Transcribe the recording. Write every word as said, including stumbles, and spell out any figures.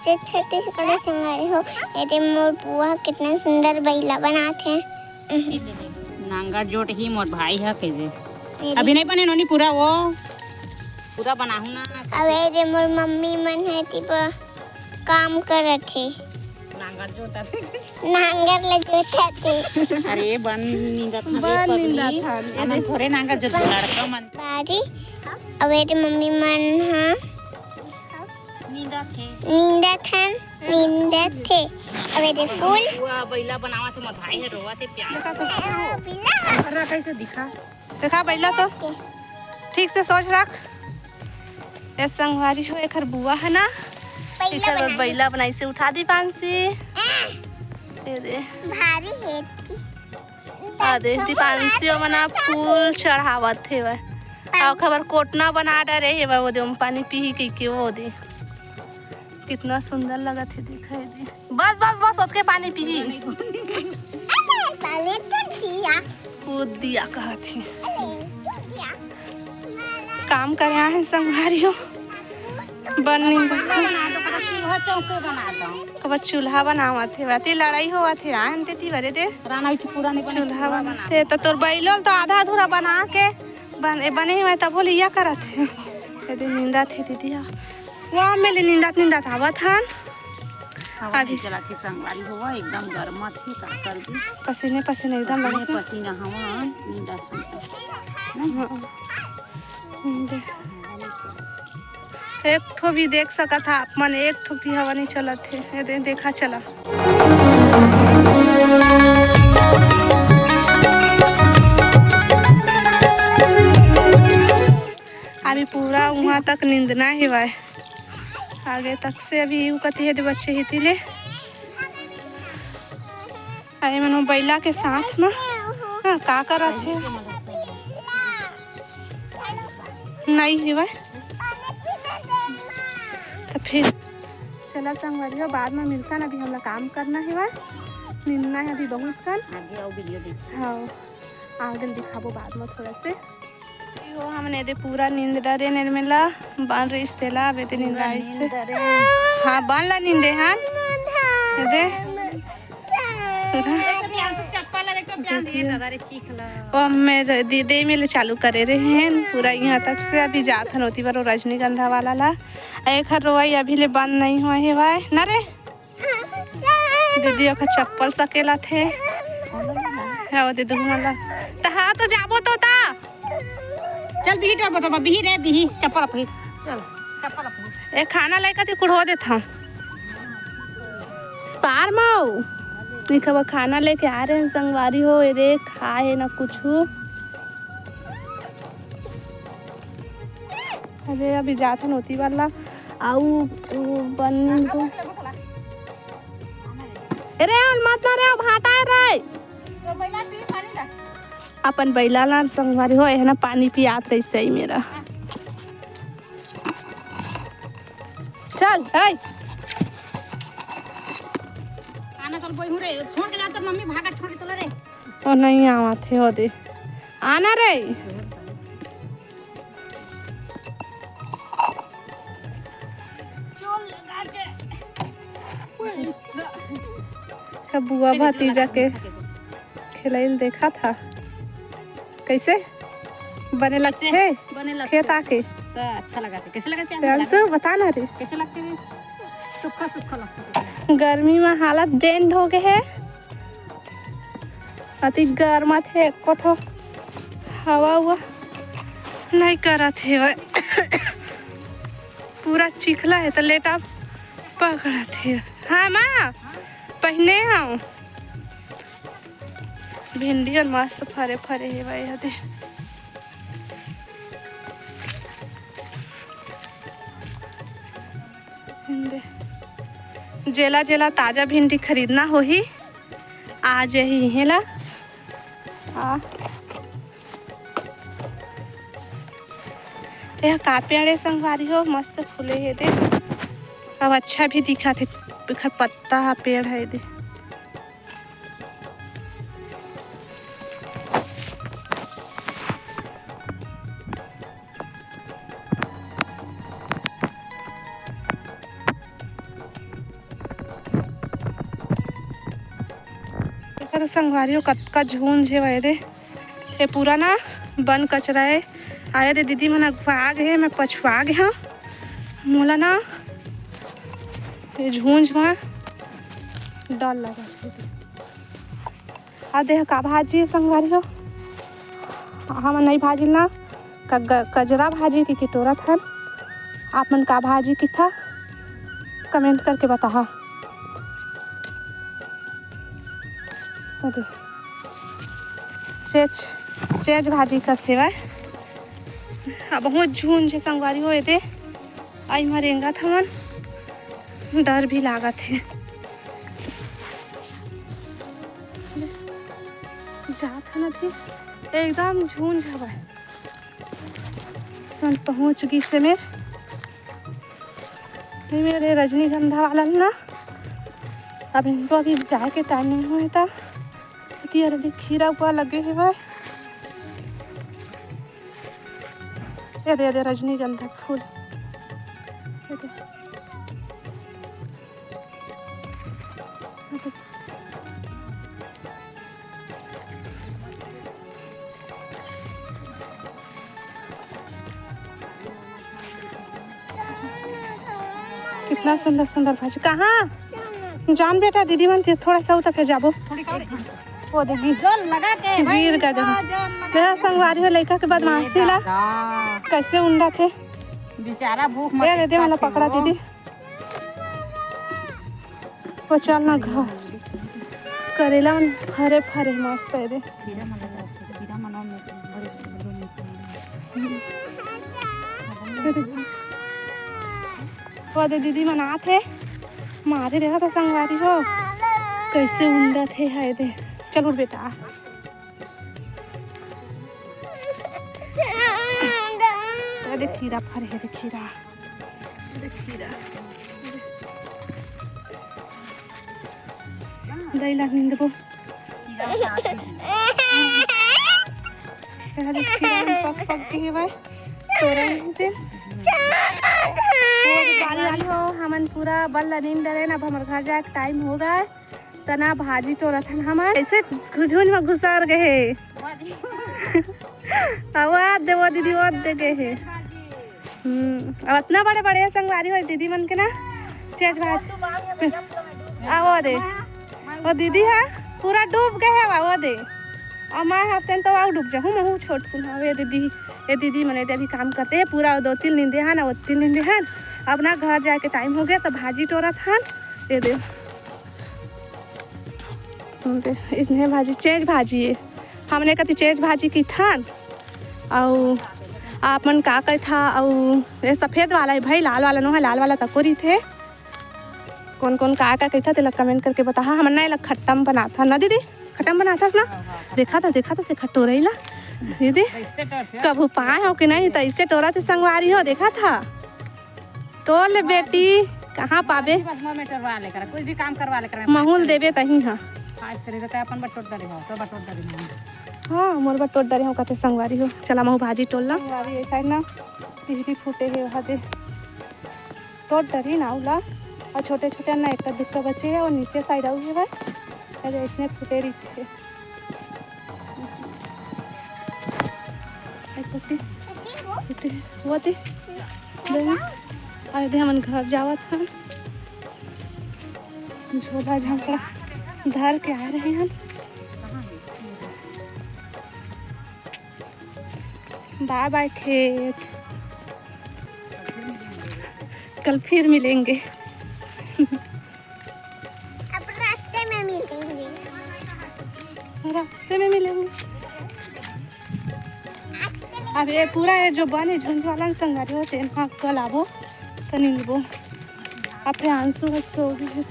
जय छत्तीसगढ़ संगवारी हो, एदे मोर बुआ कितना सुंदर बइला बनात हे। नांगर जोत ही मोर भाई ह कहिदे। अभी नहीं बने नोनी पूरा, वो पूरा बनाहूं ना। अबे एदे मोर मम्मी मन हे, एती बर काम करत हे। नांगर जोतत हे। नांगर ल जोतत हे। अरे बन निंदत हन, बन निंदत हन। हमन थोरे नांगर जोत, लड़का मन। बारी, अबे एदे मम्मी मन ह नींदत हे। नींदत हन, नींदत हे। अबे एदे फूल। बुआ बइला बनावत हे, मोर भाई ह रोवत हे, प्यार। देखा तो। अरे, कैसे दिखा? देखा बइला तो। ठीक से सोच रख। ए संगवारी हो, एखर बुआ हे ना, बइला एखर बर बनाए। बइला बनाइसे, उठा दीपांशी। ए। एदे। भारी हे। आ दे, दीपांशी ओमन ह फूल चढ़ावत हेवय। अउ ओखर बर कोटना बना डरे हेवय, वो दे ओमा पानी पीही कहिके, वो दे। कितना सुंदर लगत हे, दिखाई दे। बस, बस, बस, ओतके पानी पीही। अरे, पहले तो दिया। कूद दिया कहत हे। अरे, कूद दिया। काम करे आहे संगवारी हो। बन निंदा। बना दो, कबा चूल्हा चौके बना दो। कबा चूल्हा बनावत हे, बाती लड़ाई होवत हे, आन ते ती बरे दे। राना इसे पूरा नहीं बना, चूल्हा चूल्हा बना। बनाते त तोर बइलो ल तो आधा अधूरा बना के बन-, ए, बने हुए तब बोले या करत हे। एदे निंदत हे दीदी हा। वो में ले निंदत निंदत आवत हन। हवा अभी नहीं चलाती संगवारी होवा, एकदम गरमत हे, का करबी? पसीने पसीने एकदम पसीने लगत हे। पसीना हवा निंदत हे। हाँ। दे। एक ठो भी देख सकत हा आप मन, एक ठो भी हवा नहीं चलत हे। ये दे, देखा चला। अभी पूरा वहाँ तक निंदना हेवय, आगे तक से अभी यू कती हे दे बच्चे ही तिले। अरे मनो बैला के साथ में, हाँ, का करत हे? नहीं हेवय। तो फिर चला संगवारी हो, बाद में मिलता ना, अभी हमला काम करना हेवय, निंदना हे अभी बहुत कन। आगे आओ वीडियो देखिए। हाँ, आगे दिखाबो बाद में थोड़ा से। हो हमने दे पूरा नींद डरे निर्मला, बन रहीस तेला, अबे ते पूरा निंदाइस। नींद डरे। हाँ, बन ला नींदे हन। ये दे। पूरा। देख तो प्यान से चप्पल ला, देख तो प्यान दिए दादा रे, चीख ला। वो मेरे दीदी मिले चालू करे रहे हैं, पूरा यहाँ तक से अभी जात हन ओती बर वो रजनीगंधा वाला ला। एक हर रोवाई अभी ले बंद नहीं हुआ है भाई, ना रे? दीदी ओकर चप्पल सकेलत हे। हाँ, दीदी घुमा ला। त हाँ, तो जाबो तो ता। चल, बिही टोर बतो, बिही रे, बिही, चप्पल अपही। चल, चप्पल अपही। ए, खाना लेकर ती कुढ़ो देत हूँ। पार माऊ। नहीं खबर, खाना लेके आ रहे हैं संगवारी हो। ए रे, खाए ना कुछ। अरे, अभी जाथन ओती वाला। आऊ, ऊ बन को। अरे, अन मत ना रे, भाटा है रे। अपन बैला ला संगवारी हो, है ना, पानी पियात रही सही मेरा। चल, ए। आना तोर बोई हूँ रे, छोड़ के जा तोर मम्मी, भागा छोड़ के तोला रे। ओ नहीं आवत हे, ओ दे। आना रे। चोल लगा के। का बुआ भतीजा के खेलैल देखा था। कैसे बने लगथे? बने लगथे। खेत आके। तो अच्छा लगा था। कैसे लगा था? प्रियांशु, बता ना रे। कैसे लगते रे? सूखा सूखा लगता है। गर्मी में हालत बेंड हो गए है। अति गरमत हे, एको ठो हवा उवा नहीं करत हे। पूरा चिखला है तो लेटा पकड़त हे। हाँ माँ, पहिने हूँ। भिंडी और मस्त फरे फरे हे भाई, हदे। दे। जेला जेला ताजा भिंडी खरीदना होही, आ जाही इहें ला। आ। यह का पेड़ ए संगवारी हो, मस्त फूले हे दे। अब अच्छा भी दिखत हे, एखर पत्ता हा पेड़ हे दे। तो संगवारी हो, कतका झुंझ हे एदे। ये पूरा ना बन कचरा हे। आए दे दीदी मन अगवा गे हे, मैं पछुआ गे हंव। मोला ना ये झुंझ म डर लगत हे। अब देख का भाजी हे संगवारी हो, हमन नई भाजी ना क-, ग-, कजरा भाजी के किटोरत हन। आप मन का भाजी किथा, comment करके बताहा। अरे, चेच, चेच भाजी कस हेवय। अब बहुत झुंझ हे संगवारी हो एदे। आई म रेंगत हवन, डर भी लागत हे। जात हन अभी, एकदम झुंझ हवय। तुरंत पहुंच गिस हे मेर, ये मेरे रजनीगंधा वाला ना। अब इनको अभी जाए के time नहीं होय त, एती अरे देख खीरा हुआ लगे हेवय। ये दे, ये दे रजनीगंधा फूल। ये दे। ये दे। कितना सुंदर सुंदर भाजी। कहाँ? जान बेटा, दीदी मन तीर थोड़ा सा उतर के जाबो। वो दे गिर, जोर लगा के भाई, गिर गा दे। जोर लगा तेरा के। संगवारी हो लइका के बदमाशी ला। दादा। कैसे उंडा थे? बेचारा भूख ए, मर दे दे वाला पकड़ा दीदी। वो चल ना घर। करेला मन फरे फरे मस्त हे रे। खीरा मन लगा, खीरा मन में बड़े बड़े निकले। वो दे दीदी मन आत हे, मारे रेहा तो संगवारी हो, कैसे उंडत हे, हाय दे। चल उठ बेटा। ये देख खीरा फरे हे, देख खीरा, देख खीरा। दई ला निंदबो। ये देख खीरा पक पक के हे भाई। तोरा निंदे। ओ, बारी वाली हो, हमन पूरा बल ला नींद डरेन, अब हमर घर जाए के time हो गए। तना भाजी टोरत हन हमर। ऐसे झुंझ म घुसर गए हे। अब वो दे, वो दीदी, वो दे गए हे। हम्म, अब इतना बड़े बड़े संगवारी हो दीदी मन के ना, चेच भाजी। आ वो दे, वो दीदी हे, पूरा डूब गए हे, वो दे। अब मैं हफ्ते तो आऊ डूब जाहूँ, महू छोट कुन हवे दीदी। ये दीदी मने दे अभी काम करते हैं, पूरा दो तीन दिन दे हन, वो तीन दिन दे हन। अब ना घर जाए के time हो गए, तो भाजी टोरत हन। ये दे। दे, इसने भाजी, चेच भाजी हे। हमने कति चेच भाजी किथन। अउ आप मन का कहिथा? अउ ये सफेद वाला हे भाई, लाल वाला नो हे, लाल वाला तको रहिथे। कोन कोन का का कहिथा, तेला comment करके बताहा। हमन ना एला खट्टा म बनाथन ना दीदी, खट्टा म बनाथस ना? देखा था, देखा था से खटोरई ला दीदी। कभू पाए हो कि नहीं, त ऐसे टोरा थे संगवारी हो, देखा था। टोर ले बेटी, कहाँ पाबे? बस मुँह में टोरवा ले करा, कुछ भी काम करवा ले करा। महूल देबे तही हा। आज करे तो अपन बटोर डरे हो, तो बटोर डरे हो। हाँ, मोर बटोर डरे हो, कथे संगवारी हो। चला महू भाजी टोर ला। संगवारी, ऐसा है ना, तिहरी फूटे हे, वहाँ दे। टोर डरी ना उला। और छोटे छोटे ना, एक दुक्का बचे है और नीचे side आऊ है भाई। अरे, इसने फूटे रही थे। एक कुट्टी, कुट्टी, वो थी। दे। अरे दे, हमन घर जावत हन। झोला झांकड़ा धर के आ रहे हैं। Bye bye खेत, कल फिर मिलेंगे। अब रास्ते में मिलेंगे। रास्ते में मिलेंगे। अब ये पूरा ये जो बन हे झुंझ वाला संगवारी हो, तेन हा कल आबो त निंदबो। अब प्रियांशु ह सो गे हे।